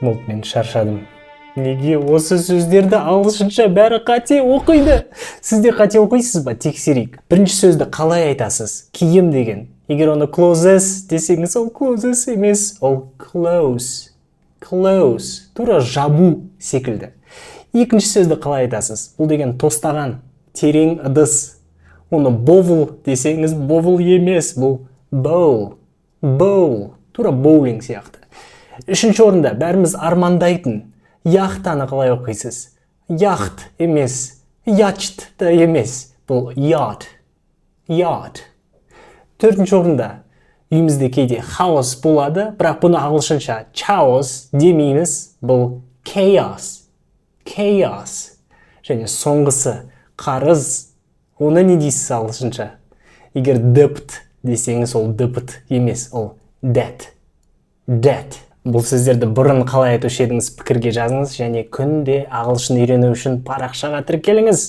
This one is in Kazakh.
Болды, мен шаршадым. Неге осы сөздерді ағылшынша бәрі қате оқиды? Сіз де қате оқисыз ба? Тексерейік. Бірінші сөзді қалай айтасыз? Киім деген. Егер оны closes десеңіз, ол closes емес, ол close. Close. Тура жабу секілді. Екінші сөзді қалай айтасыз? Бұл деген тостаған, терең ыдыс. Оны bowl десеңіз, bowl емес, бұл bowl. Bowl. Тура боулинг сияқты. Үшінші орында бәріміз армандайтын яхтаны қалай оқисыз? Яхт емес, yacht та емес, бұл yacht. Yacht. Төртінші орында үйімізде кейде хаос болады, бірақ бұны ағылшынша chaos демейміз, бұл chaos. Chaos. Және соңғысы қарыз. Оны не дейсіз ағылшынша? Егер debt десеңіз, ол debt емес, ол debt. Debt. Бұл сөздерді бұрын қалай айтушы едіңіз, пікірге жазыңыз және күнде ағылшын үйрену үшін парақшаға тіркеліңіз.